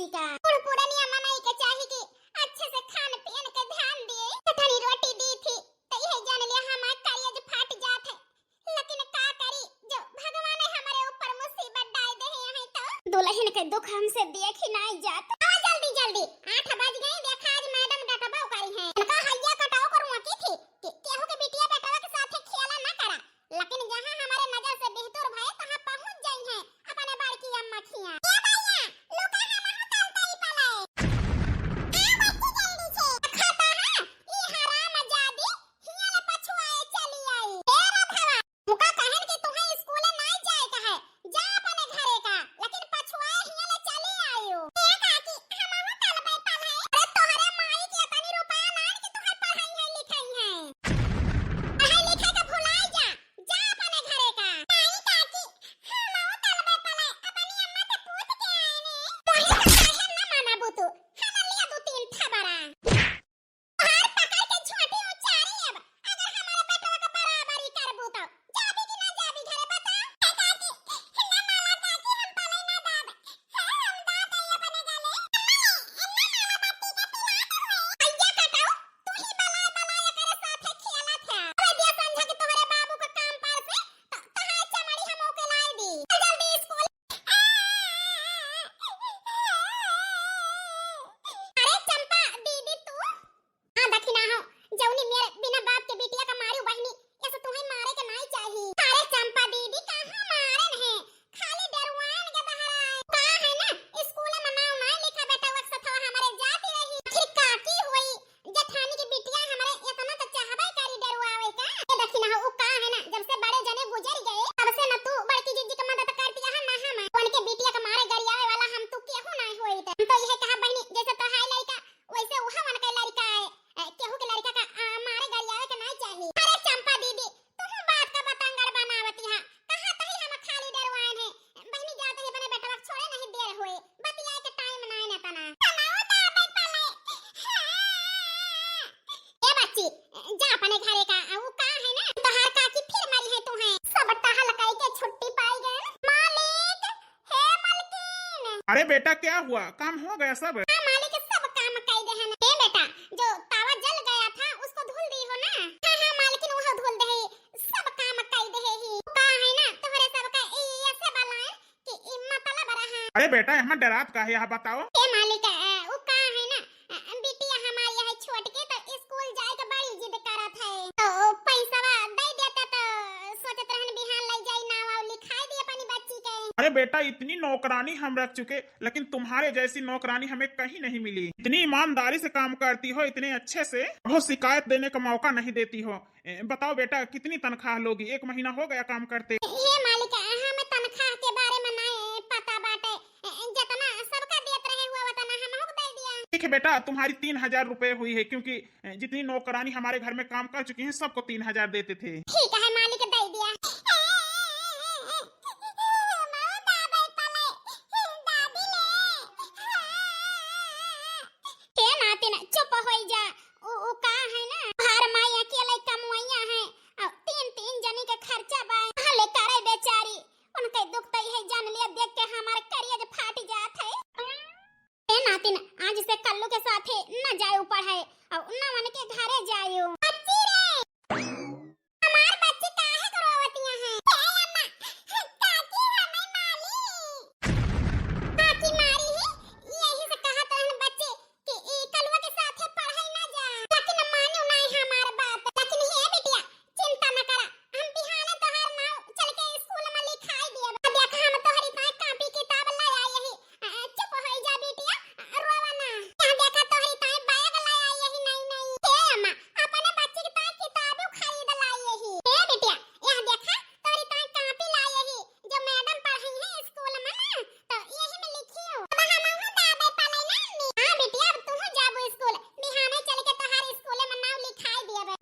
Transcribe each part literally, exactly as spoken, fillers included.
का। बूढ़ पुरनिया मनई के चाही कि अच्छे से खान पीन के ध्यान दिए। चटनी रोटी दी थी, तो यह जान लिया हमार करेज फाट जात है। लेकिन का करी, जो भगवान हमरे ऊपर मुसीबत डाल दे हैं तो। दुल्हन के दुख हमसे देखी नाई जात। आओ जल्दी जल्दी, आठ बज गई, देखा आज मैडम डटबो करी हैं। इनका हैया कटाओ करुआ की थी कि केहू के बिटिया बेटवा के साथे खेला ना करा, लेकिन जहाँ हमारे नजर से बिहतुर भए तहाँ पहुँच जाई हैं अपने बड़की अम्मा खिया। ए भैया, लुका हम हूँ तलतई पले। आ बच्ची जल्दी से। खाता है, ई हरामजादी हियाँ ले पछुआए चली आई। ए रथवा, मुका कहन कि तुहें स्कूले नाई जाए का है, जा अपने घरे का, लेकिन पछुआए हियाँ ले चली आयो। ए काकी, हम हूँ तलबे पले। अरे तोहरे माई के इतनी रुपया नान कि तुहें पढ़ाई है लिखाई है। पढ़ाई लिखाई का भुलाई जा, जा अपने घरे का। नाई काकी, हम हूँ तलबे पले, अपनी अम्मा से पूछ के आए ने। तोहे तो काहे ना माना बूतू, खाना लिया दो तीन थबरा। तोहार पकड़ के झोंटी उचारी अब, अगर हमारे बेटवा के बराबरी करबू तो। जाबी कि ना जाबी घरे बता? ए काकी, ना माला काकी, हम पले ना दाब। हाँ, हम दाब दे अपने गले। अम्मा, अम्मा माला बत्ती के पिला दो है। भैया कटाओ, तू ही बलाए बलाए करे साथे खेलत है। अरे दिया संझा के तोहरे बाबू के काम पर से, त-, तहार चमड़ी हम ओके लाई दी। चल जल्दी स्कूल। अरे चंपा दीदी तू? हाँ, दखिना हो, जौनी मेरे बिना बाप के बिटिया का मारू बहिनी, ऐसे तुम्हें मारे के नाई चाही। अरे चंपा दीदी, कहाँ मारन है? खाली डरुआन के बहराए। का है ना, स्कूल में नाव नाई लिखा बेटा, वक्त थवा हमारे जाती रही। आखिर का की होई, जेठानी के बिटिया हमरे इतना तो चाहबे करी डरुआवे का। ये दखिना हो, उ का है ना, जब से बड़े जने गुजर गए, तब से ना तू बड़की जीजी के मदद करती है, ना हम। उनके बिटिया के मारे गरियावे वाला हम तू केहू नाई होई। त हम तो यह कहा बहिनी, जैसे तो है लड़का, वैसे उहा मन के लड़का है, ए, केहू के लड़का का, आ, मारे गरियावे के नाई चाही। अरे चंपा दीदी, तुहू बात का बतंगड़ बनावती हा। कहा तही हम खाली डरवाएन है। बहिनी जात ही अपने बेटवा के छोड़े नहीं देर होए। बतियाए के टाइम नाई न तना। तनाव दाबे पले। हाँ। ए बच्ची, जा अपने घरे का, आ, वो का है ना, तोहार काकी फिर मरी है तुहें। सब टहल कई के छुट्टी पाई गए। मालिक, हे मलकिन। अरे बेटा, क्या हुआ? काम हो गया सब? हाँ मालिक, सब काम कई दे हैं। हे बेटा, जो तावा जल गया था, उसको धुल दी हो ना? हाँ, हाँ मालकिन, वह धुल दे है, सब काम कई दे है ही। का है ना, तोहरे सब का ई ऐसे बलाएन कि ई मतलब रहा। अरे बेटा, यहाँ डरात का है, यहाँ बताओ। हे मालिक, अ, वो का है ना, अ, बिटिया हमारी है छोट के, तो स्कूल जाए के बड़ी जिद करत है। तो पैसवा दे देता तो सोचत रहन बिहान ले जाई नाव वाव लिखाई दी अपनी बच्ची के। अरे बेटा, इतनी नौकरानी हम रख चुके, लेकिन तुम्हारे जैसी नौकरानी हमें कहीं नहीं मिली। इतनी ईमानदारी से काम करती हो, इतने अच्छे से, कभो शिकायत देने का मौका नहीं देती हो। ए, बताओ बेटा, कितनी तनख्वाह लोगी? एक महीना हो गया काम करते। हे मालिक, हमें तनख्वाह के बारे में नहीं पता बाटे। ए, जितना सबका देत रहे हुआ, उतना हमहू को दे दिया। ठीक है बेटा, तुम्हारी तीन हजार रुपए हुई है, क्योंकि, ए, जितनी नौकरानी हमारे घर में काम कर चुकी हैं, सबको तीन हजार देते थे। ठीक है मालिक, दे दिया। हे नातिन, चुप होई जा। उ, उ का है ना, हर माई अकेले कमवैया है, और तीन, तीन जनी के खर्चा बा। हले करे बेचारी, उनके दुख तो यह जान लिया, देख के हमार करेज फाट जात है। ए नातिन, आज से कल्लू के साथे न जायु पढ़े, और न उनके घरे जायु। बच्ची रे, हमार बच्ची काहे को रोवतिया है? ए अम्मा, काकी हमें माली। काकी मारी है, यही से कहा तो है बच्ची कि ई कलुआ के साथे पढ़ाई ना जा। लेकिन मानो नहीं हमार बात। लेकिन हे बिटिया, चिंता न करा, हम बिहाने तोहार नाव चल के स्कूल में लिखाई दिए। अब देख, हम तोहरी ताई कापी किताब ले आई यही। अ, चुप होई जा बिटिया, अ, रोवा ना। यहाँ देखा तोहरी ताई बैग ले आई यही, नहीं, नहीं। हे अम्मा, अपने बच्ची के ताई किताबें खरीद लाई यही। हे बिटिया, यहाँ देखा तोहरी ताई कापी लाई यही, जो मैडम पढ़ई है स्कूल में ना, तो यही में लिखियो। अब हमहू दाबे पले ना नी। हाँ बिटिया, अब तू जाबू स्कूल, बिहाने चल के तोहार स्कूल में नाव लिखाई दियबे।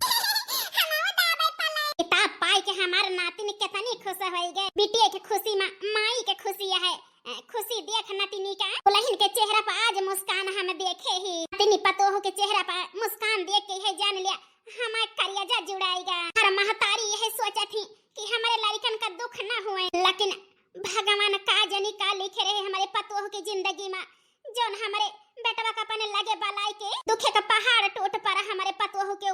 हमहू दाबे पले। किताब पाई के हमार नातिन कितनी खुश होई गए। बिटिया के खुशी में माई के खुशी है। अ, खुशी देख नतिनी का, दुल्हन के चेहरा पर आज मुस्कान हम देखे ही। नतिनी पतोह के चेहरा पर मुस्कान देख के है जान लिया हमार करेजा जुड़ाएगा। हर महतारी यह सोचत ही कि हमारे लड़कन का दुख ना हुए, लेकिन भगवान का जनी का लिखे रहे हमारे पतोह की जिंदगी में, जौन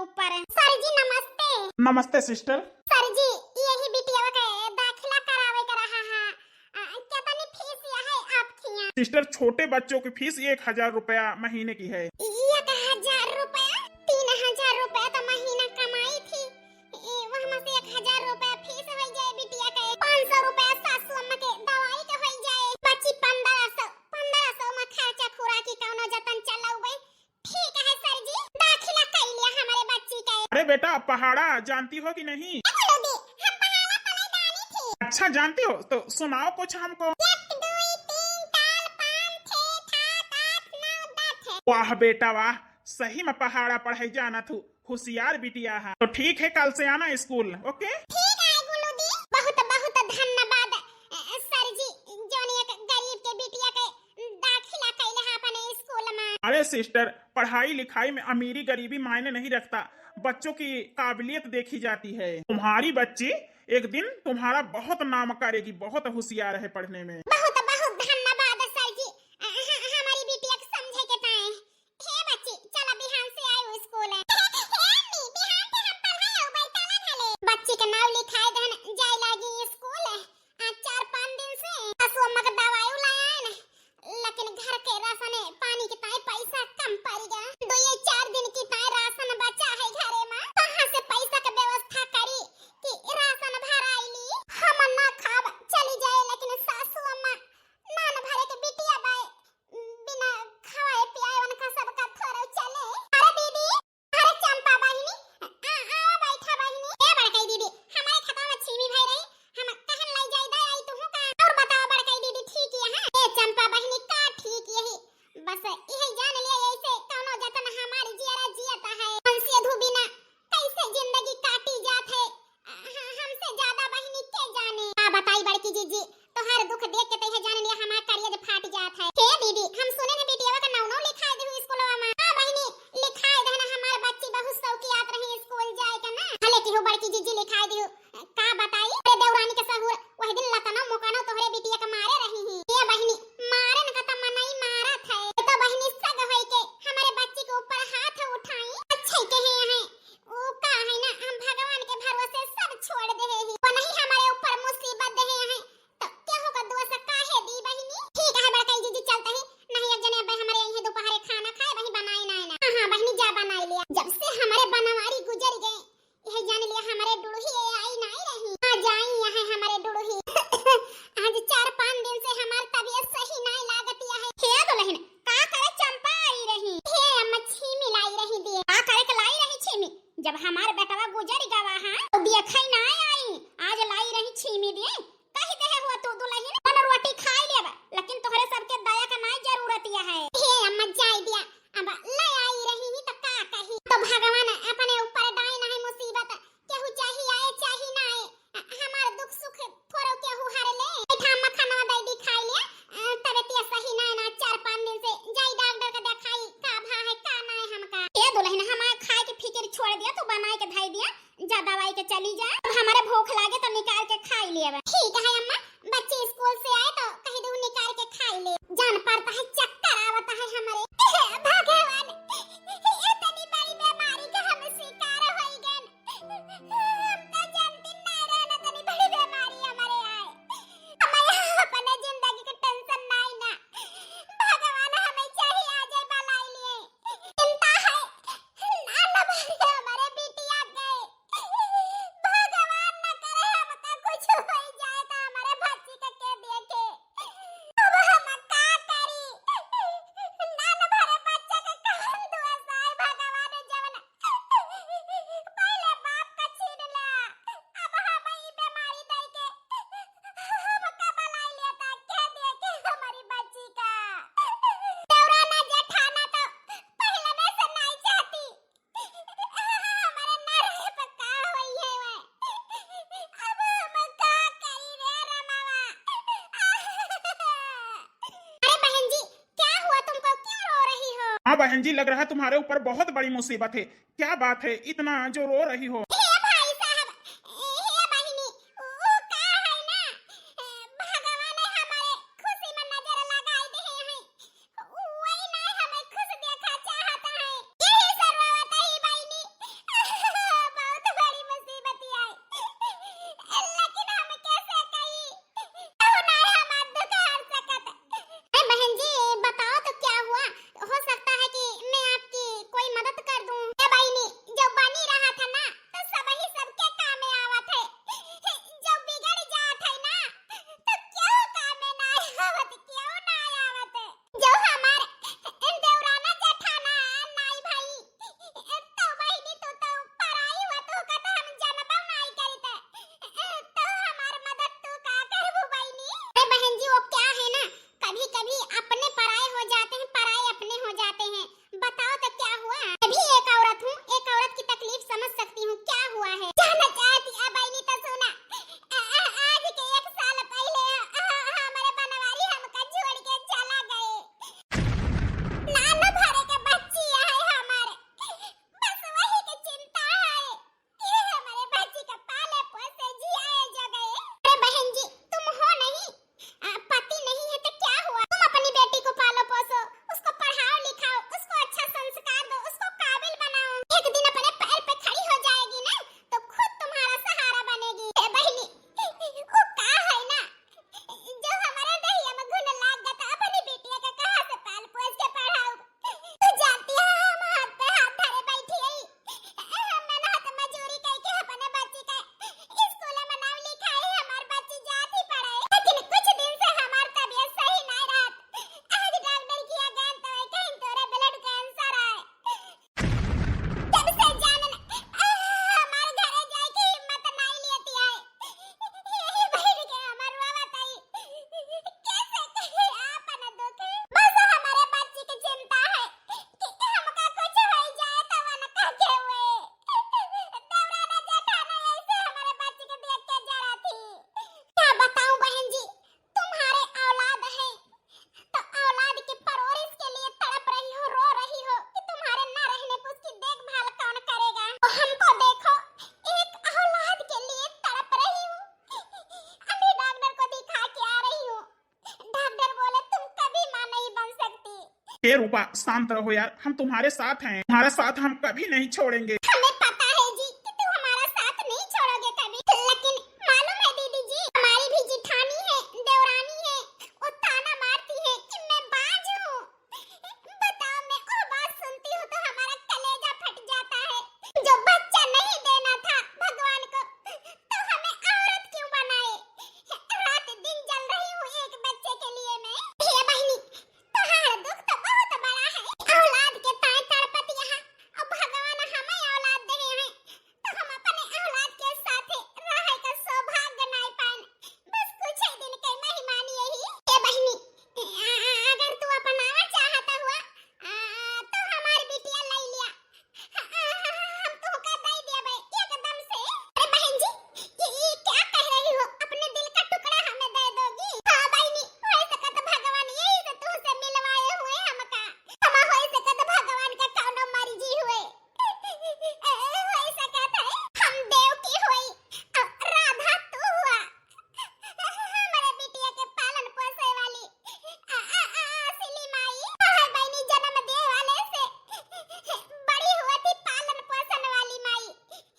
ऊपर। सर जी नमस्ते। नमस्ते सिस्टर। सर जी, यही बिटिया के दाखिला करावे के रहा है। अ, कितनी फीस है आपके यहाँ? सिस्टर, छोटे बच्चों की फीस एक हजार रुपया महीने की है। एक हजार रुपया? तीन हजार रुपया तो महीना कमाई थी, ए, वहमा से एक हजार रुपया फीस हो जाए बिटिया के, पाँच सौ रुपया सासू अम्मा के दवाई के हो जाए, बच्ची पन्द्रह सौ, पन्द्रह सौ में खर्चा खुराकी कौनो जतन चलाऊ गई। ठीक है सर जी, दाखिला कई लिया हमारे बच्ची के। अरे बेटा, पहाड़ा जानती हो कि नहीं? ए बोलो दी, हम पहाड़ा तो नहीं जानी थी। अच्छा जानती हो तो सुनाओ कुछ हमको। एक, दुई, तीन, ताल, पान, छे, ठात, आठ, नौ, दस है। वाह बेटा वाह, सही में पहाड़ा पढ़ाई जाना थू, होशियार बिटिया है। तो ठीक है, कल से आना स्कूल, ओके? ठीक है गुल्लू दी, बहुत बहुत धन्यवाद अ, सर जी, जोन एक गरीब के बिटिया के दाखिला कैले हैं अपने स्कूल में। अरे सिस्टर, पढ़ाई लिखाई में अमीरी गरीबी मायने नहीं रखता, बच्चों की काबिलियत देखी जाती है। तुम्हारी बच्ची एक दिन तुम्हारा बहुत नाम करेगी, बहुत होशियार है पढ़ने में। बहुत बहुत धन्यवाद सर जी, अ, ह-, हमारी बिटिया के समझे के ताए। हे बच्ची, चला बिहान से आयु स्कूल है। हे अम्मी, बिहान से हम पढ़ाई आऊ बैठाला घले। बच्ची के नाव लिखाए दहन जाए लागी स्कूल है। आज चार पाँच दिन से सासू अम्मा के दवाई लाए आए न, लेकिन घर के राशन पानी के ताई पैसा कम पड़ गया। दो ये चार दिन की ताई राशन बचा है घरे में, कहाँ से पैसा के व्यवस्था करी कि राशन भराई ली? हम ना खाब चली जाए, लेकिन सासू अम्मा नान भरे के बिटिया बाए, बिना खवाए पियाए उनका सबका थोड़ो चले। अरे दीदी, अरे चंपा बहिनी, आ, आ, बैठा बहिनी। ए बड़कई दीदी, हमारे खेतवा में छीमी भई रही, हम कहन लई जाई दे आई तुहू का। और बताओ बड़कई दीदी, ठीक यहाँ? ए चंपा बहिनी, का ठीक यही, बस यही जान लिया, ऐसे कौनो जतन हमारी जियरा जियता है। हमसे अधू बिना कैसे जिंदगी काटी जात है, ह-, हमसे ज्यादा बहिनी के जाने। का बताई बड़की जीजी, तोहार दुख देख के तैहे जान लिया हमार करेज फाट जात है। हे दीदी, हम सुने ने बिटियावा का नाव नाव लिखाए देहु स्कूलवा में। हाँ बहिनी, लिखाए देहु ना, हमार बच्ची बहुत शौकियात रही स्कूल जाए के ना। भले केहू बड़की जीजी लिखाए देहु, का बताई, अरे देवरानी के सहूर, वही दिन लतनो मुकनो तोहरे बिटिया के मारे रही ही। ये बहिनी, मारन का त मनई मारत है, तो बहिनी सग होई के हमारे बच्ची के ऊपर हाथ उठाई। अच्छे कहे हैं, ऊ का है ना, हम भगवान के भरोसे सब छोड़ देहे ही। वो नहीं हमारे ऊपर मुसीबत देहे हैं, तो केहू का दोष काहे दी बहिनी? ठीक है बड़कई जीजी, चलते ही, नहीं एक जने अबे हमारे यहीं दोपहरे खाना खाए, वहीं बनाए ना है ना। हाँ, हाँ बहिनी, जा बनाए लिया। जब से हमारे बनवारी गुजर गए, यह जान लिया हमारे डुड़ही आई नहीं रही। आ जाई यहाँ हमारे डुड़ही। आज चार पाँच दिन से हमार तबीयत सही नहीं लागत है। हे दुल्हन, का करे चंपा आई रही? हे अम्मा, छीमी लाई रही दिए। का करे के लाई रही छीमी? जब हमार बेटवा गुजर गवा है, तो देखई ना आई, आज लाई रही छीमी दिए। कही देहे हुआ तू दुल्हन, अपन रोटी खाई लेब, लेकिन तोहरे सबके दया के नाई जरूरत या है। हे अम्मा, जाई दिया, अब ले आई रही ही तो का कही? तो भगवान अपने ऊपर डाइन है मुसीबत, केहू चाही आए चाही ना आए, हमार दुख सुख थोड़ो केहू हर ले। बैठा अम्मा, खाना दे दी, खाई ले, अ, तबीयत सही ना है ना, चार पाँच दिन से जाई डॉक्टर के देखाई, का भा है का ना है हमका। ए दुल्हन, हमार खाए के फिकिर छोड़ दिया, तू बनाए के धई दिया। जा दवाई के चली जा, अब हमारे भूख लागे तो निकाल के खाई लेब। ठीक है अम्मा, बच्चे स्कूल से आए तो कही दू निकाल के खाई ले। जान पड़ता है चक्कर आवता है हमारे। भगवान, इतनी बड़ी बीमारी का हम शिकार होई गन। हम तो जानती ना रहना इतनी बड़ी बीमारी हमारे आए। हमें अपने जिंदगी के टेंशन नहीं ना। भगवान हमें चाहे आ जाए बलाई लिए। चिंता है, ना, ना भरे हमारे बिटिया के। भगवान ना करे हमका कुछ होई जाए तो हमारे बच्ची का के देखे। अब हम का करी? ना, ना भरे बच्चा का कौन दुआ साए भगवान जवन पहले बाप का छीन ला। अब हम ई बीमारी दई के हमका बलाई लेता, के देखे हमारी बच्ची का? देवराना जेठाना तो पहले में से नहीं चाहती। हमारे ना रहे पर का होई है वे? अब हम का करी रे रमावा? अरे बहन जी, क्या हुआ तुमको? क्यों रो रही हो? हाँ बहन जी, लग रहा है तुम्हारे ऊपर बहुत बड़ी मुसीबत है। क्या बात है, इतना जो रो रही हो? हे भाई साहब, हे बहिनी, ऊ का है ना, भगवान हमारे खुशी में नजर लगाई दे हैं। वही ना हमें खुश देखा चाहता है। यही से रोवत ही बहिनी, रूपा, शांत रहो यार, हम तुम्हारे साथ हैं, तुम्हारा साथ हम कभी नहीं छोड़ेंगे। हमें पता है जी कि तुम हमारा साथ नहीं छोड़ोगे कभी, लेकिन मालूम है दीदी जी, हमारी भी जिठानी है, देवरानी है, वो ताना मारती है कि मैं बांझ हूँ। बताओ, मैं वो बात सुनती हूँ तो हमारा कलेजा फट जाता है। जो बच्चा नहीं देना था भगवान को, तो हमें औरत क्यों बनाए? रात दिन जल रही हूँ एक बच्चे के लिए मैं। हे बहिनी, तोहार दुख तो बहुत बड़ा है। औलाद के ताए तड़पत यहाँ, अब भगवान हमें औलाद दे हैं, तो हम अपने औलाद के साथे रहे का सौभाग्य नाय पाएन। बस कुछ ही दिन के मेहमानी यही। ए बहिनी, अ-, अ-, अगर तू अपनावा चाहता हुआ, अ, तो हमार बिटिया लई लिया। अ, अ, हम तुहका दई देबे एकदम से। अरे बहन जी, ये, ये क्या कह रही हो? अपने दिल का टुकड़ा हमें दे दोगी? हाँ बहिनी, हो सकत भगवान यही से तुहसे मिलवाए हुए हमका। हम हो सकत भगवान का कौनो मर्जी हुए। होई सकत है, हम देवकी होई, अउर राधा तू हुआ। हमरे बिटिया के पालन पोसे वाली, आ, आ, आ, असली माई, तोहर बहिनी जन्म दे वाले से बड़ी हुआ थी पालन पोसन वाली माई।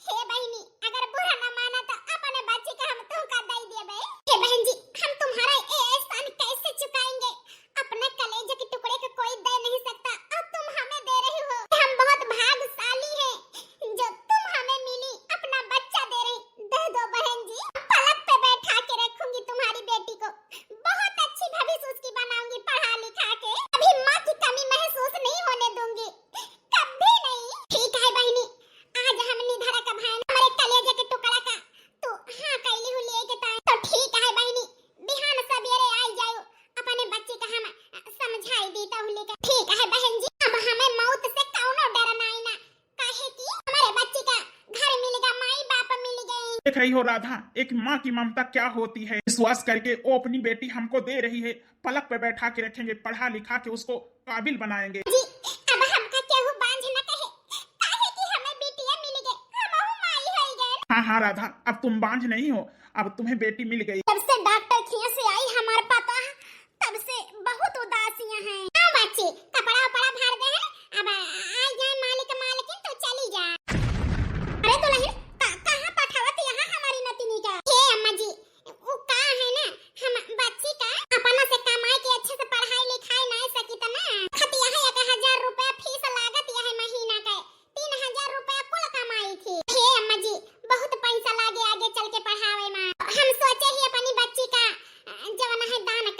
हे बहिनी, अगर बुरा न माना तो अपने बच्ची का हम तुमका दई देबे। हे बहन जी, हम तुम्हारा ये एहसान कैसे चुकाएंगे? अपने कलेजे के टुकड़े को कोई दे नहीं सकता और तुम हमें दे रही हो। हम बहुत भाग्यशाली हैं जो तुम हमें मिली, अपना बच्चा दे रही। दे दो बहन जी, पलक पे बैठा के रखूंगी तुम्हारी बेटी को। बहुत अच्छी भविष्य उसकी बनाऊंगी पढ़ा लिखा के। कभी माँ की कमी महसूस नहीं होने दूंगी, कभी नहीं। ठीक है बहिनी, आज हम निधरा का भाई हमारे कलेजे के टुकड़ा का तू हाँ कैली हूँ लेके ताई। तो ठीक है बहिनी, बिहान सबेरे आई जाओ, अपने बच्ची का हम समझाई दी तो लेके। ठीक है बहन जी, अब हमें मौत से कौनो डर नहीं ना, काहे कि हमारे बच्ची का घर मिल गया, माई बाप मिल गए। देख रही हो राधा, एक माँ की ममता क्या होती है। विश्वास करके वो अपनी बेटी हमको दे रही है, पलक पे बैठा के रखेंगे, पढ़ा लिखा के उसको काबिल बनाएंगे। जी, अब हमका केहू बांझ न कहे, काहे कि हमें बिटिया मिल गए, हमहू माई होई गए। हाँ, हाँ राधा, अब तुम बांझ नहीं हो, अब तुम्हें बेटी मिल गई। जब से डॉक्टर खिया से आई हमार पता, तब से बहुत उदासियां हैं। हाँ बच्ची, कपड़ा उपड़ा भर दे हैं, अब आ, आ जाए मालिक मालकिन तो चली जा। अरे दुल्हन, का, कहाँ पठावत यहाँ हमारी नतिनी का? हे अम्मा जी, वो का है ना, हम बच्ची का अपना से कमाई के अच्छे से पढ़ाई लिखाई नहीं सकी त ना, खतिया है एक हजार रुपया फीस लागत यह महीना का, तीन हजार रुपया कुल कमाई थी। हे अम्मा जी, बहुत पैसा लागे आगे चल के पढ़ावे में। हम सोचे ही अपनी बच्ची का, अ, जवन है दान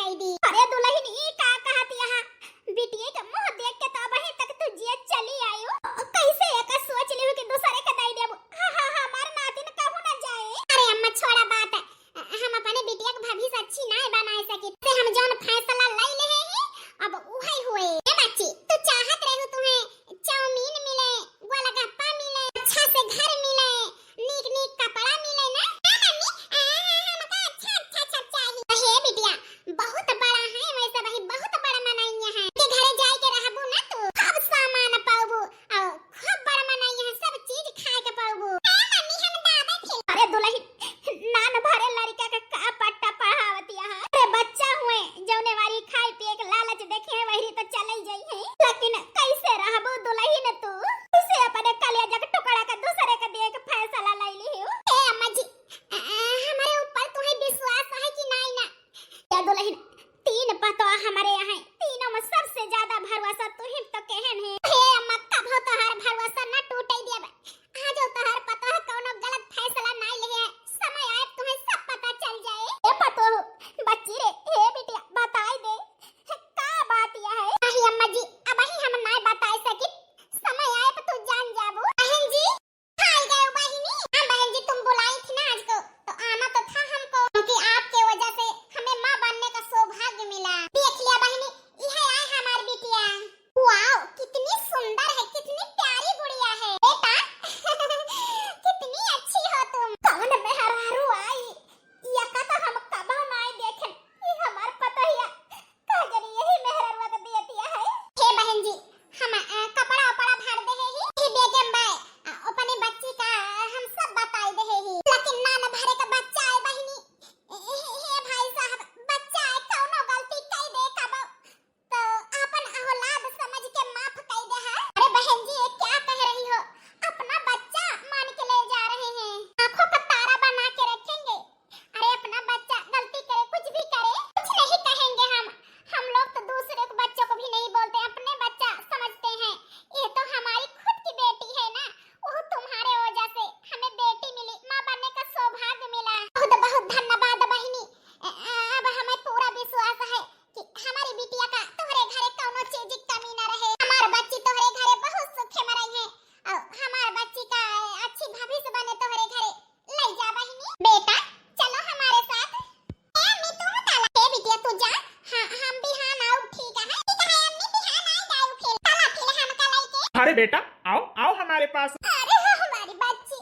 बेटा, आओ, आओ हमारे पास। अरे हमारी बच्ची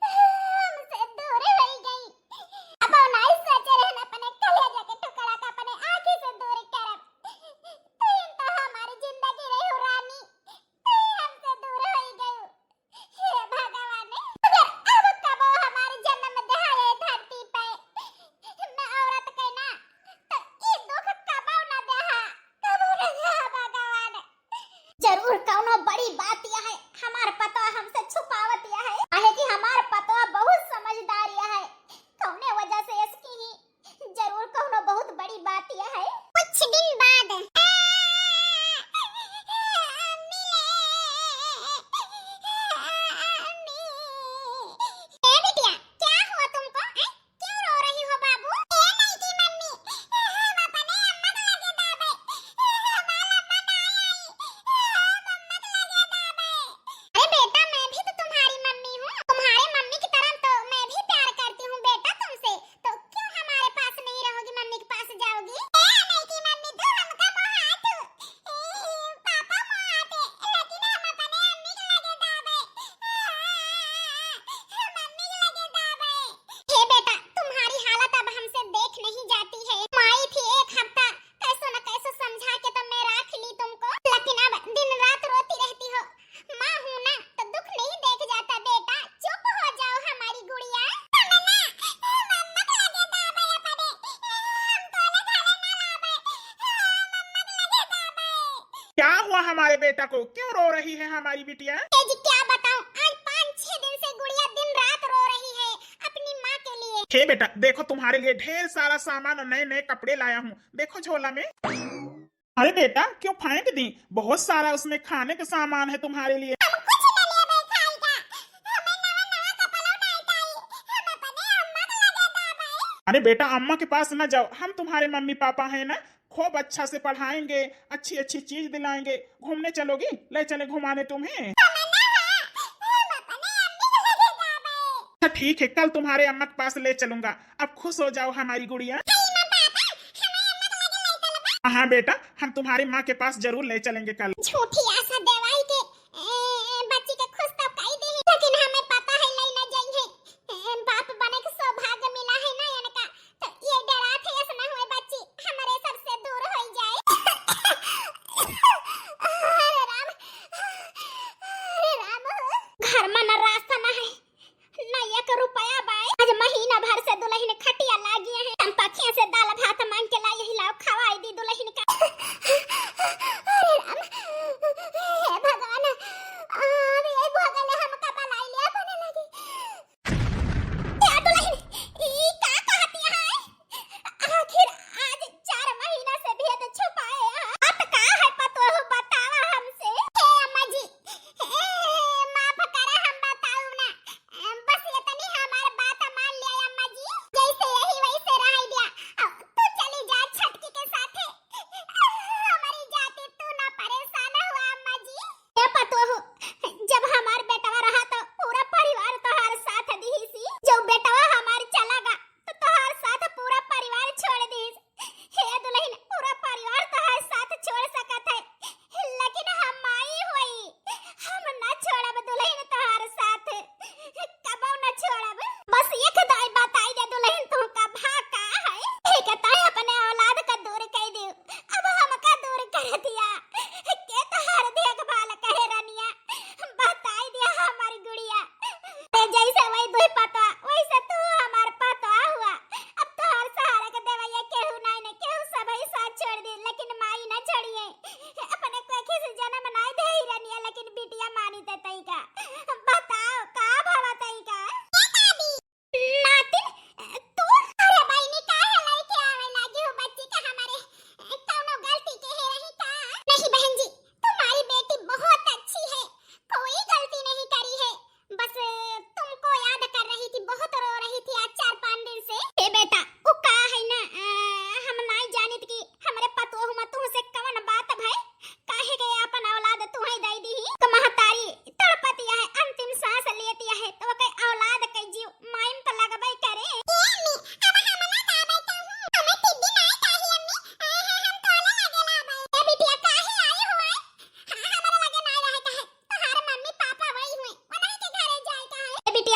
हमसे दूर होई गई। अब नाई सोचे रहन अपने कलेजा के टुकड़ा का अपने आँखी से दूर करब। तू ही तो हमारी जिंदगी रही हो रानी, तू ही हमसे दूर होई गई। हे भगवान, अगर अब कबो हमार जन्म देहा ये धरती पे, मैं औरत के ना, तो ई दुख कबो ना देहा, कबो ना देहा भगवान। जरूर कौनो बड़ी बात यह है, हमार पतोह हमसे छुपावत यह है, काहे कि हमार पतोह बहुत समझदार यह है, कौने वजह से इसकी ही जरूर कौनो बहुत बड़ी बात यह है। कुछ दिन बाद। ए बिटिया, क्या हुआ तुमको? ए, क्यों रो रही हो बाबू? ए नहीं की मम्मी, हम अपने अम्मा के लगे जाबे। हमार अम्मा ना आई, हम अम्मा के लगे जाबे। अरे बेटा, मैं भी तो तुम्हारी मम्मी हूँ, तुम्हारे मम्मी की तरह तो मैं भी प्यार करती हूँ बेटा तुमसे, तो क्यों हमारे पास नहीं रहोगी, मम्मी के पास जाओगी? ए, नहीं की मम्मी, तू हमका मोहात हो। ए, पापा मोहात है, लेकिन हम अपने अम्मी के लगे जाबे। मम्मी के लगे जाबे। हे बेटा, तुम्हारी हालत अब हमसे देख नहीं जाती है। माई थी एक हफ्ता, कैसो न कैसो समझा के तो मैं राख ली तुमको, लेकिन अब दिन रात रोती रहती हो। माँ हूँ ना, तो दुख नहीं देख जाता बेटा, चुप हो जाओ हमारी गुड़िया। मम्मा, मम्मा के लगे जाबे अपने, हम तोले घरे ना लाबे, मम्मा के लगे जाबे। क्या हुआ हमारे बेटा को, क्यों रो रही है हमारी बिटिया? ए जी, क्या बताऊं, आज पाँच छह दिन से गुड़िया दिन रात रो रही है अपनी माँ के लिए। हे बेटा, देखो तुम्हारे लिए ढेर सारा सामान और नए नए कपड़े लाया हूँ, देखो झोला में। अरे बेटा, क्यों फेंक दी? बहुत सारा उसमें खाने के सामान है तुम्हारे लिए। हम कुछ न लेबे खाई का, हमें नवा नवा कपड़ा नहीं चाहिए, हम अपने अम्मा के लगे जाबे। अरे बेटा, अम्मा के पास ना जाओ, हम तुम्हारे मम्मी पापा हैं ना, खूब अच्छा से पढ़ाएंगे, अच्छी अच्छी चीज दिलाएंगे। घूमने चलोगी? ले चले घुमाने तुम्हें। हम अपने अम्मी के लगे जाबे। अच्छा ठीक है, कल तुम्हारे अम्मा के पास ले चलूंगा। अब खुश हो जाओ हमारी गुड़िया। हाँ बेटा, हम तुम्हारी माँ के पास जरूर ले चलेंगे कल। झूठी आशा देवाई के, ए, बच्ची के खुश तो कई दे, लेकिन हमें पता है ले ना जाई है। ए, बाप बने के सौभाग्य मिला है ना इनका, तो ये डरा थे ऐसा ना हुए बच्ची हमारे सबसे दूर हो जाए। अरे राम, अरे राम, घर में ना रास्ता ना है, ना एक रुपया बाय। आज महीना भर से दुलहिन खटिया लागी है। हम पखिया से दाल भात मांग के लाई, यही लाओ खवाई दी दुलहिन का। अरे राम, हे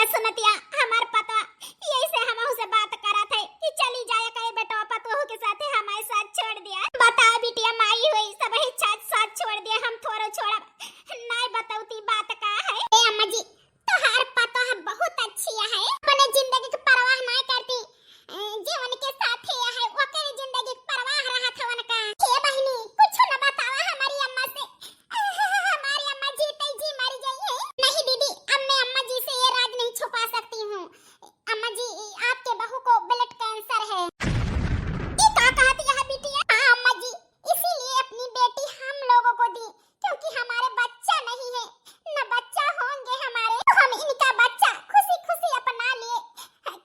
सुनतिया, हमार पतवा यही से हमहू से बात करत है कि चली जाए कहे बेटवा पतोहू के साथे हमारे साथ छोड़ दिया। बता बिटिया, माई हुई सब ही साथ साथ छोड़ दिया, हम थोड़ो छोड़ब। नाय बतौती बात का है। ए अम्मा जी, तोहार पतोह बहुत अच्छी है, अपने जिंदगी की परवाह नाय करती। अ, जे उनके साथ ही है, ओकरे जिंदगी की परवाह रहत है उनका। हे बहिनी, कुछ न बतावा हमारी अम्मा से। हमारी अम्मा जीते जी मर गई है। नहीं दीदी, अब मैं अम्मा जी से ये राज नहीं छुपा सकती हूँ। अम्मा जी, आपके बहू को ब्लड कैंसर है। ये का कहती है बिटिया? हाँ अम्मा जी, इसीलिए अपनी बेटी हम लोगों को दी, क्योंकि हमारे बच्चा नहीं है, न बच्चा होंगे हमारे, तो हम इनका बच्चा खुशी खुशी अपना लिए,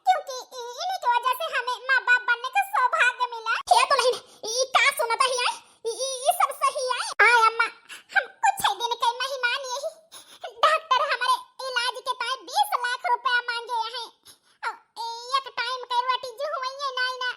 क्योंकि इन्हीं की वजह से हमें माँ बाप बनने का सौभाग्य मिला। हे दुल्हन, ई का सुनत ही आय? ई, ई, ई सब सही आय? आय अम्मा, हम कुछ ही दिन के मेहमान यही। डॉक्टर हमारे इलाज के ताई बीस लाख रुपया मांगे हैं। अ, एक टाइम के रोटी जो हुई है ना, ना,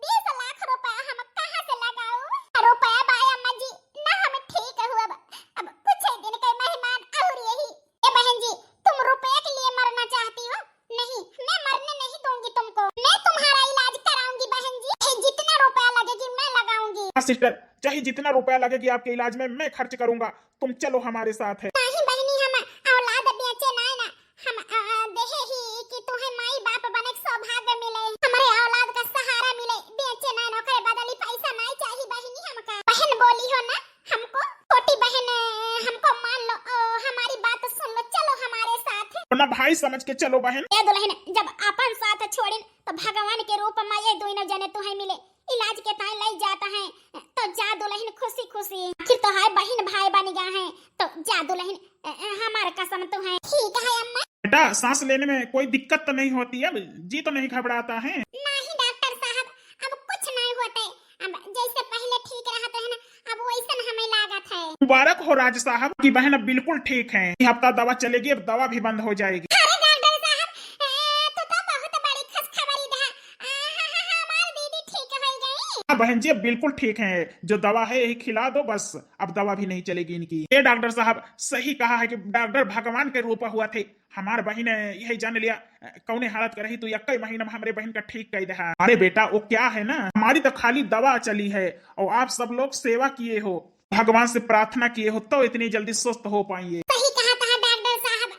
बीस लाख रुपया हम कहाँ से लगाऊ? रुपया बाय अम्मा जी, ना हम ठीक हुआ। अब, अब कुछ ही दिन के मेहमान और यही। ए बहन जी, तुम रुपये के लिए मरना चाहती हो? नहीं, मैं मरने नहीं दूंगी तुमको। मैं तुम्हारा इलाज कराऊंगी बहन जी। ए, जितना रुपया लगेगी मैं लगाऊंगी। हाँ सिस्टर, चाहे जितना रुपया लगेगी आपके इलाज में, मैं खर्च करूंगा। तुम चलो हमारे साथ है। नहीं बहनी, हम औलाद बेचे ना, ना। हम, अ, अ, देहे ही कि तुहे माई बाप बने के सौभाग्य मिले, हमरे औलाद का सहारा मिले, बेचे ना, ओकरे बदली पैसा नहीं चाहिए बहनी हमका। बहन बोली हो ना हमको, छोटी बहन, अ, हमको मान लो, अ, हमारी बात सुन लो, चलो हमारे साथ। अपना भाई समझ के चलो बहन। ए दुल्हन, जब अपन साथ छोड़िन तो भगवान के रूप में ये दोनों जने तुहे मिले। इलाज के ताई लई जात है, तो जा दुल्हन खुशी खुशी। आखिर तोहार बहिन भाई बन गया है, तो जा दुल्हन, अ, अ, हमार कसम तो है। ठीक है अम्मा। बेटा, सांस लेने में कोई दिक्कत तो नहीं होती है? जी तो नहीं घबराता है? नहीं डॉक्टर साहब, अब कुछ नहीं होते। अब जैसे पहले ठीक रहत है ना, अब वैसन हमें लागत है। मुबारक हो राज साहब, कि बहन अब बिल्कुल ठीक है। ये हफ्ता दवा चलेगी, अब दवा भी बंद हो जाएगी। अरे डॉक्टर साहब, ए, तो, तो बहुत बड़ी खुशखबरी दे। आ, हा, हा, हा, हमार दीदी ठीक हो गई। हाँ बहन जी, अब बिल्कुल ठीक है, जो दवा है यही खिला दो बस, अब दवा भी नहीं चलेगी इनकी। ये डॉक्टर साहब सही कहा है कि डॉक्टर भगवान के रूप हुआ थे। हमार बहिन यही जान लिया, कौने हालत का रही, तो यक्का ही महीना में हमरे बहिन का ठीक कर दे। अरे बेटा, वो क्या है ना, हमारी तो खाली दवा चली है और आप सब लोग सेवा किए हो, भगवान से प्रार्थना किए हो, तो इतनी जल्दी स्वस्थ हो पाई है। सही कहा था डॉक्टर साहब,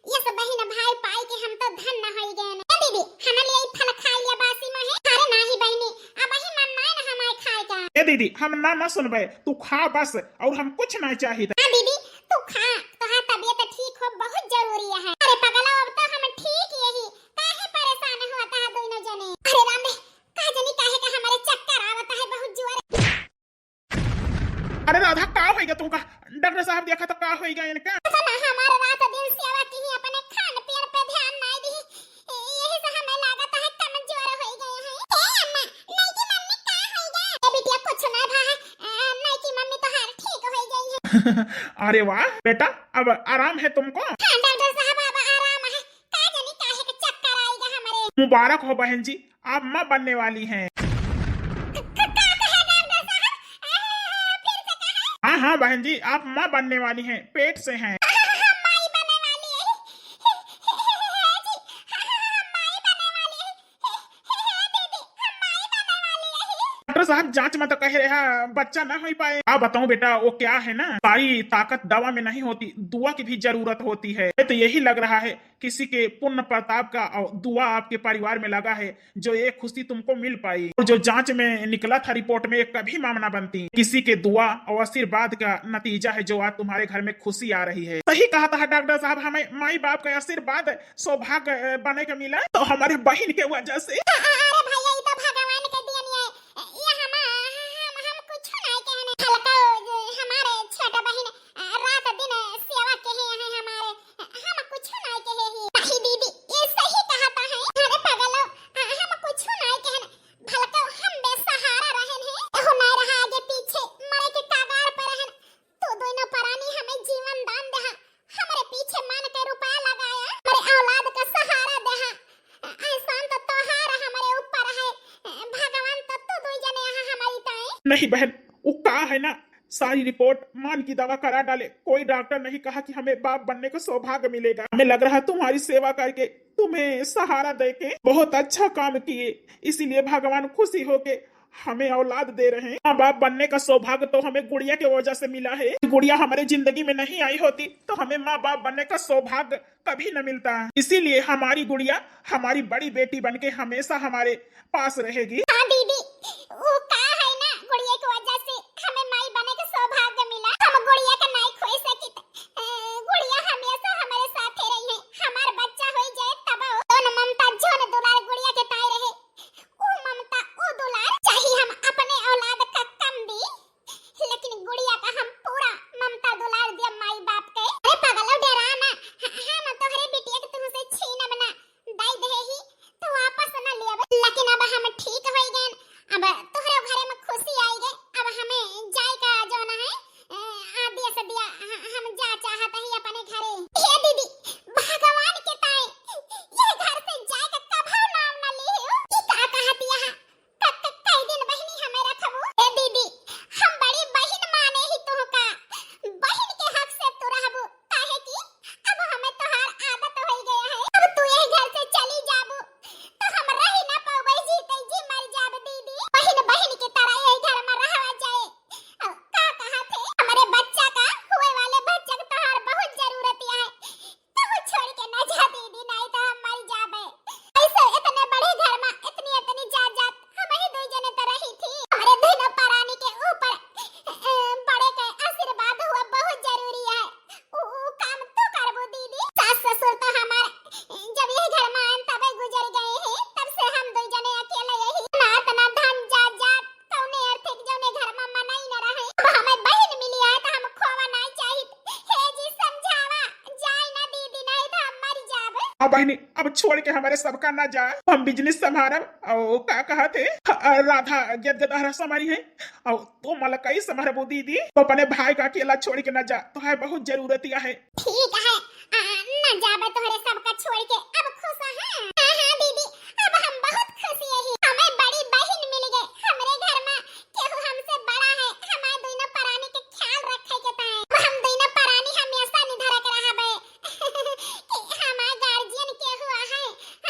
ये सब बहिन भाई पाई के हम तो धन्य हो गए। ए दीदी, हम ले फल खा लिया बासी में है। अरे नाही बहिनी, अब ही मन नाय ना हमारे खाए का। ए दीदी, हम ना ना सुनबे, तू खा बस, और हम कुछ ना चाहिए। हाँ दीदी, तू खा, तोहार तबीयत ठीक हो बहुत जरूरी है। अरे पगला, अब तो हम ठीक यही, काहे परेशान होता है दोनों जने? अरे राम रे, का जानी काहे का हमारे चक्कर आवता है बहुत जोर। अरे राधा, का होइगा तुमका? डॉक्टर साहब देखा तो का होइगा इनका? पता ना, हमारे रात दिन सेवा की ही, अपने खान पीन पे ध्यान नहीं दी, यही से हमें लागत है कमजोर हो गए हैं। ए अम्मा, नहीं की मम्मी का होइगा? ए बिटिया, कुछ ना भा, नहीं की मम्मी तो हाल ठीक हो गई है। अरे वाह बेटा, अब आराम है तुमको? हाँ डॉक्टर साहब, अब आराम है। का जानी काहे के चक्कर आइगा हमरे। मुबारक हो बहन जी, आप माँ बनने वाली हैं। क-, क-, का कहे डॉक्टर साहब? आ, फिर से कहे? हाँ, हाँ बहन जी, आप माँ बनने वाली हैं, पेट से हैं। हम माई बनने वाली है। जी, हम माई बनने वाली है। दीदी, हम माई बनने वाली है। डॉक्टर साहब, जांच में तो कह रहे हैं बच्चा ना हो पाए। आप बताओ बेटा, वो क्या है ना, सारी ताकत दवा में नहीं होती, दुआ की भी जरूरत होती है। तो यही लग रहा है किसी के पुण्य प्रताप का और दुआ आपके परिवार में लगा है, जो ये खुशी तुमको मिल पाई। और जो जांच में निकला था रिपोर्ट में, ये कभी मामना बनती। किसी के दुआ और आशीर्वाद का नतीजा है जो आज तुम्हारे घर में खुशी आ रही है। सही कहा था डॉक्टर साहब, हमें माई बाप का आशीर्वाद, सौभाग्य, अ, बने के मिला तो हमारे बहिन के वजह से। अ-, अ-, अरे भैया, ये तो भगवान के देन है। ये हम, हम, हम कुछ नहीं कहने। हल्का, अ, हमारे छोटा बहिन, अ, रात दिन सेवा के हैं हमारे। हम कुछ नहीं कहे ही। नहीं दीदी, ये सही कहता है। अरे पगलो, हम कुछ नहीं कहन। भलको हम बेसहारा रहन है। हो नहीं रहा आगे पीछे, मरे के कगार पे रहन। तू दोनों परानी हमें जीवन दान देहा। हमरे पीछे मान के रुपया लगाया। हमरे औलाद का सहारा देहा। एहसान तो तोहार हमरे ऊपर है। भगवान तो तू दो जने यहाँ हमारी ताई। नहीं बहन, वो का है ना, सारी रिपोर्ट मान की दवा करा डाले। कोई डॉक्टर नहीं कहा कि हमें बाप बनने का सौभाग्य मिलेगा। हमें लग रहा तुम्हारी सेवा करके, तुम्हें सहारा देके बहुत अच्छा काम किए, इसीलिए भगवान खुशी होके हमें औलाद दे रहे हैं। माँ बाप बनने का सौभाग्य तो हमें गुड़िया के वजह से मिला है। गुड़िया हमारे जिंदगी में नहीं आई होती तो हमें माँ बाप बनने का सौभाग्य कभी न मिलता। इसीलिए हमारी गुड़िया हमारी बड़ी बेटी बनके हमेशा हमारे पास रहेगी। हाँ दीदी, वो का है ना, गुड़िया के वजह से हमें माई बने के सौभाग्य मिला। हम गुड़िया का नाई खोई सकित। ए, गुड़िया हमेशा हमारे साथे रही है। हमार बच्चा होई जाए तब वो दोनों ममता जोन दुलार गुड़िया के ताई रहे, वो ममता, वो दुलार चाहे हम अपने औलाद का कम दी, लेकिन गुड़िया का हम पूरा ममता दुलार दिया माई बाप के। अरे पगलो, डेरा ना, ह-, हम तोहरे बिटिया के तुमसे छीनब ना, दई देहे ही तो वापस ना लेब। लेकिन अब हम ठीक होई गए, अब तोहरे घरे में खुशी आई गए, अब हमें जाए का जो ना है, ए, आदेश दिया, ह-, हम जा चाहत ही अपने घरे। हे दीदी, भगवान के ताई, ये घर से जाए का कभो नाम ना ली हो। ई का कहत यहाँ? क-, क-, कई दिन बहिनी हमें रखबू? ए दीदी, हम बड़ी बहिन माने ही तोहका। बहिन के हक से तू रहबू, काहे कि अब हमें तोहार आदत होई गया है। अब तू यही घर से चली जाबू, तो हम रही ना पाबे, जीते जी मर जाब दीदी। बहिन, बहिन की तरह यही घर में रहवा जाए। अब का कहा थे, हमारे बच्चा का, हुए वाले बच्चा का तोहार बहुत जरूरत है। तू छोड़ के ना जा दीदी, नहीं तो हम मर जाबे। ऐसे इतने बड़े घर में इतनी इतनी जात जात हम ही दो जने तो रही थी। हमारे दोनों परानी के ऊपर, अ, बड़े का आशीर्वाद हुआ बहुत जरूरी है। उ, उ काम तू करबू दीदी। सास ससुर तो हमार जब यही घर में आन तबे गुजर गए हैं, तब से हम दो जने अकेले यही। ना इतना धन जात जात कौने अर्थ एक जौने घर में मनई न रहे। अब हमें बहिन मिली है तो हम खोवा नहीं चाहित। हे जी समझावा, जाए ना दीदी, नहीं तो हम मर जाब। अब बहिनी, अब छोड़ के हमारे सबका ना जा, हम बिजनेस संभारब। और का कहा थे, अ, राधा गदगदहरा संभारी है, और तू मलकई संभारबू दीदी, तो अपने भाई का अकेला छोड़ के ना जा, तो है बहुत जरूरत है। ठीक है, आ, न जाबे तोहरे सबका छोड़ के, अब खुश है? हाँ, हाँ दीदी, अब हम बहुत खुश यही। हमें बड़ी बहिन मिल गए, हमरे घर में केहू हमसे बड़ा है, हमारे दोनों परानी के ख्याल रखे के ताए। अब हम दोनों परानी हमेशा निधरक रहबे कि हमारे गार्जियन केहू है,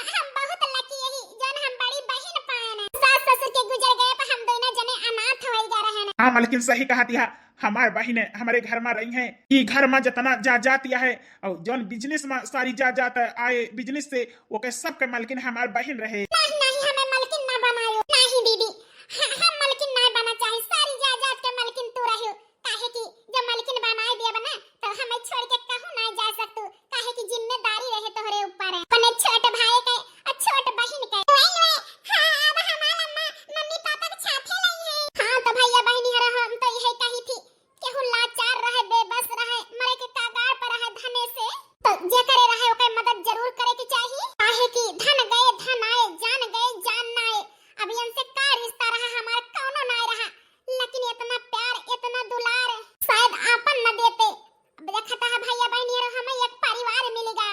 हम बहुत लकी यही जौन हम बड़ी बहिन पाए ना। सास ससुर के गुजर गए पर हम दोनों जने अनाथ होई जा रहे ना। हाँ मलकिन, सही कहा दिया। हमार बहिन हमारे घर में रही हैं, ई घर में जितना जा जात है, और जौन बिजनेस में सारी जा जात आए बिजनेस से, ओके सबके मालकिन हमार बहिन रहे। नहीं, नहीं, हमें मालकिन ना बनायो। नहीं दीदी, ह-, हम मालकिन ना बना चाहे, सारी जायदाद के मालकिन तू रहो। काहे कि जब मालकिन बनाए दिया बना, तो हमें छोड़ के कहूँ ना जा सकतू, काहे कि जिम्मेदारी रहे तोहरे ऊपर। अपने छोट भाई के और छोट बहिन के। वही, वही, हाँ, अब हमार अम्मा मम्मी पापा के साथे रही है। हाँ, तो भैया बहिनी हरो, हम तो यही कही थी, केहू लाचार रहे, बेबस रहे, मरे के कगार पर रहे धने से, तो जे करे रहे ओकर मदद जरूर करे के चाही। काहे कि धन गए धन आए, जान गए जान ना आए। अब इनसे का रिश्ता रहा, हमार कौनो ना रहा, लेकिन इतना प्यार, इतना दुलार शायद आपन न देते। अब देखता है भैया बहनी रो, हमें एक परिवार मिलेगा,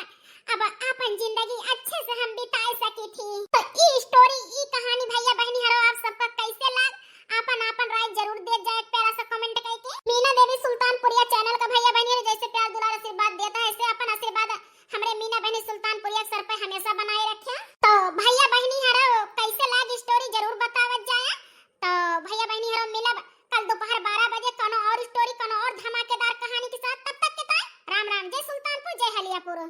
अब आपन जिंदगी अच्छे से हम बिता सकी थी। तो ई स्टोरी, ई कहानी भैया बहनी हरो आप सबका कैसे लाग, आपन आपन राय जरूर दे जाए, प्यारा सा कमेंट करके। मीना देवी सुल्तानपुरिया चैनल का भैया बहनी रो जैसे प्यार दुलार आशीर्वाद देता है, ऐसे अपन आशीर्वाद हमरे मीना बहनी सुल्तानपुरिया के सर पे हमेशा बनाए रखे। तो भैया बहनी हरो कैसे लाग स्टोरी जरूर बतावत जाए। तो भैया बहनी हरो मिलब कल दोपहर बारह बजे कोनो और स्टोरी, कोनो और धमाकेदार कहानी के साथ। तब तक के ताई राम राम, जय सुल्तानपुर, जय हलियापुर।